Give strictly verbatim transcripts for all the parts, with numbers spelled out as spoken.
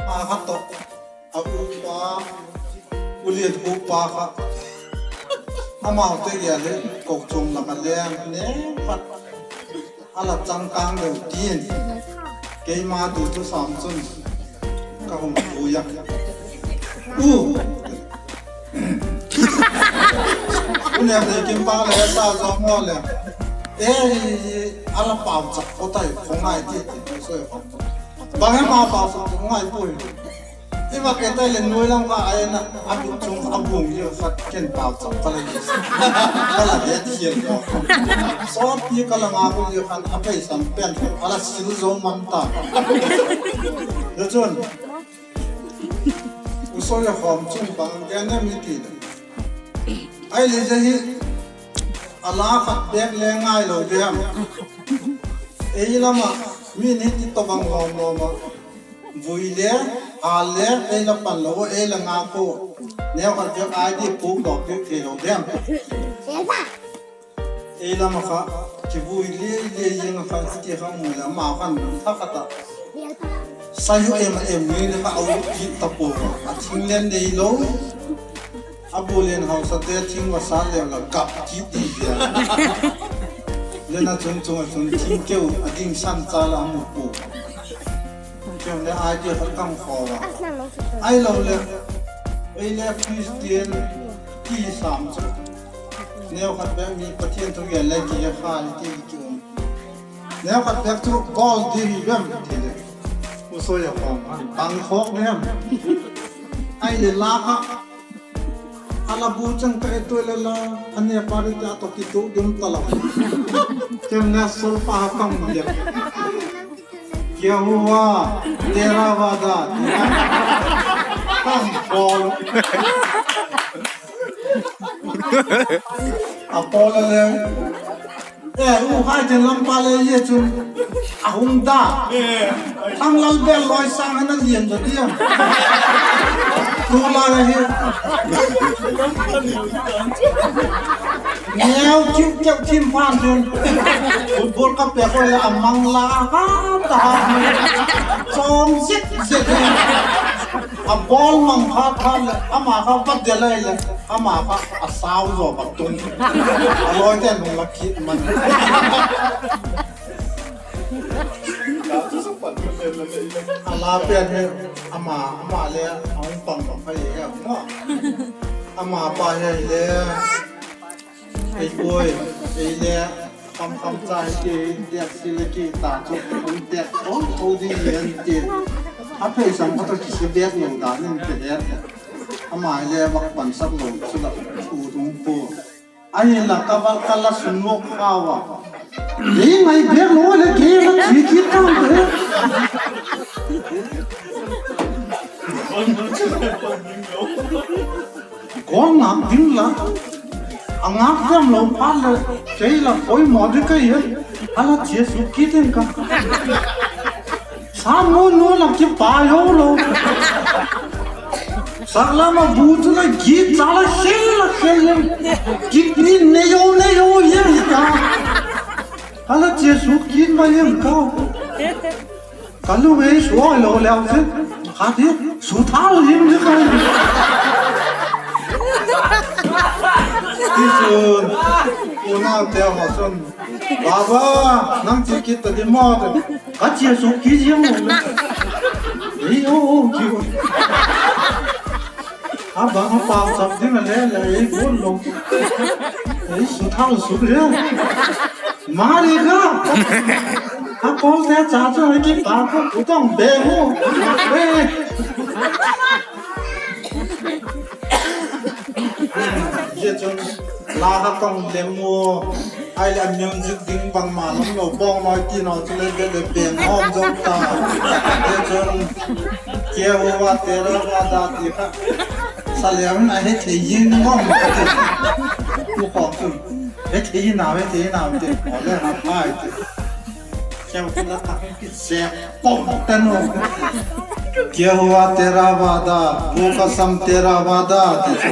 A kha tawh, a upa, U Lianhupa kha, amaute gel hi kochuam lak a leng ne khat a la changkâng deu tin, keima tu thusam chun ka hung pui a. U, U Neudei Kimpa le sa zo maw le, e, a la pauchap pua tai, khawngai ti ti soi khawm. Bang hem a pauchap ngai pui. I va ke tai leh nuai lam kha a en a, a bit chung a bung hi khat ken pauchap ka la hi. Ka la het hial lo. Sawtpi ka la ngak u hi khan a pheisam pen a la sil zo man ta. Zia chun, U Soi a khawm chun bang gen em i ti le, ahileh zia hi a la khat bêk le ngailo diam? Ei lam ah mi ni ti tawh bang lawm lawm ah, vui le, hâl le ei la pan lo, ei la ngak u, neukhat bêk ai di pukdawk piak theilo diam? Ei lam ah kha kivui le le ziang ah kha ti kha mu leh, ama khan thakhat ah, sa yu em em ni kha a u kit ta pua, a thing le neilo. A bu lian hausate thing va sat leu la gap kit di zia. Lena chung chung ah chun thing keu a ding san cha la a mu pua. Keu le ai ti khat kam khaw a. Ahiloleh, ei le Christian ti sam chu, neukhat bêk mi Pathian thu gen le ti kha i ti ki um. Neukhat bêk chu bawl di hi vem ti le, U Soi a khawm a bang khawk nem? Ahileh la kha a la bu chang ka e tu le la, a ne pa ri ta tawh kitu dum ta lo. Kem na sol pa kam le, Kehua Theravada, ti a, kam pawl. A pawl a le, e, u hai ten lam pa le zia chun a hung da. Thanglal Bel Loisang ana lian zaw diam? Tu lai ahi. Neu kiu keu thim phan chun, football ka pek ua leh a mang la ha ta ha, chawm zek zek. A ball mang kha kha leh ama kha va del ai leh, ama kha a sau zaw va tung. A lawite'n hung la kit man. A la pen hi, ama, ama le a hung pang bang kha hi a maw. Ama pa hi le, ei puai, ei le, kham kham cha hi ti, dek si le ki ta chu, hung tek tho tho ding hi an ti. A pheisam kha tawh kisa bêk lo dan in pe het. Ama hi le vak pansak lo chu la, u dung pua. Ahinla ka va ka la sung nuak khau a, ei ngai bêk lo leh kei la thi kit tau te. Goal ngâk ding la, a ngâk vem lo phat leh, kei la poimaw ding ka hi, a la chia suk kit in ka. Sa nu nu la kipai ho lo. Sak lam a bu chu la git cha la khel la khel em. Kit ni nei ho nei ho hi ta. A la chia suk kit mai em ka. Ka lung ei suai lo leu chu, kha ti, suthal him di ka. Tichun, unaute haw chun, Baba, nang chia kit ta di maw? Ka chia suk kit ziang lo. Ei o o ki. A bang a pauchap ding a le le ei gual lo. Ei suthal suk le. Mari kha. A pawlte cha chu ei kipak u, u tawng beng u. Zia chun la kha kong lem u. Ahileh music ding bangma lam lo bawng noi ti naw chu le le beng hawm zo ta. Zia chun Kehua Theravada ti kha, sa lem in a hethei zing ngam ka ti. Tu khawm chun, hethei nau, hethei nau ti, aw le ha pai ti. Keu la tak kizep pom ta nu. Kehua Theravada, Bukasam Theravada ti chu,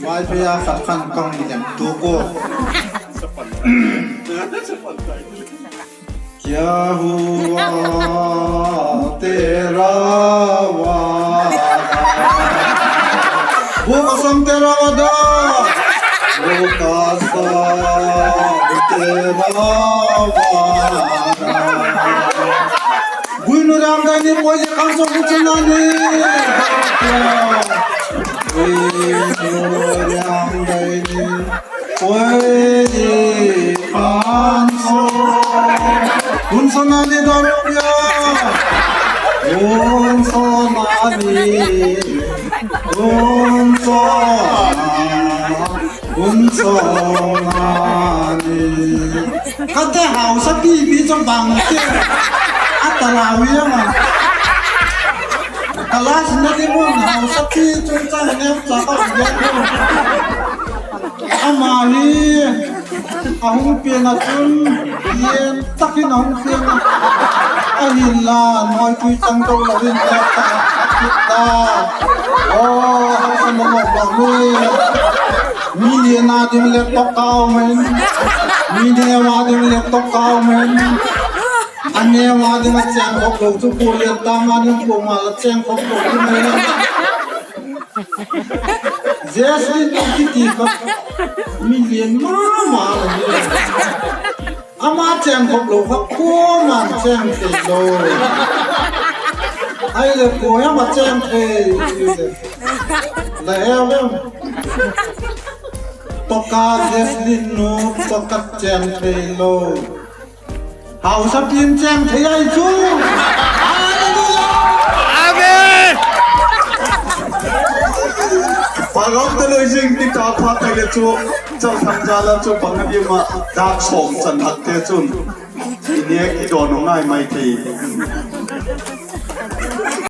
Vaiphei a khat khan ka hung lem tuk ua. यहोवा तेरा वादा, वो कसम तेरा वादा, वो कसम तेरा वादा. Guinu ram dai ni, poi le kan so ku chena ni. Guinu ram dai ni, poi le kan so. Hun so na ni dor ya. Hun so na ni. Hun so na. Hun so na ni. Ka te hausa pipi chu bang te. A ta lau i ama. Ka la sin na di mun hausa pi chungchâng neu cha ka um de. Ama hi a hung pian a chun, lian tak in a hung pian a. Ahinla, nawitui chang to lo in neu cha a kit ta. Aw, hausa ma ma bang mi. Mi lian a ding le tawk kau mai. Mi neu a ding le tawk kau mai. A neu a ding a chêngkhop lo chu, kuale tâng a ding kuama la chêngkhop lo chu mai. Jesli kiti kha mi lian ma ma la hi. Ama chêngkhop lo kha kuama'n chêng thei lo. Ahileh kua hem a chêng thei ti le, la he em? Tawka Jesli nu, tawka chêng thei lo. Hausapi'n chêng thei ahi chu. Halleluia! Amen. Pagam ta loi zing ti ta pha thei le chu, chau thang jal a chu bang a dim ah, dâk sawm chan hakte chun i nêk i dawn ngai mai thei.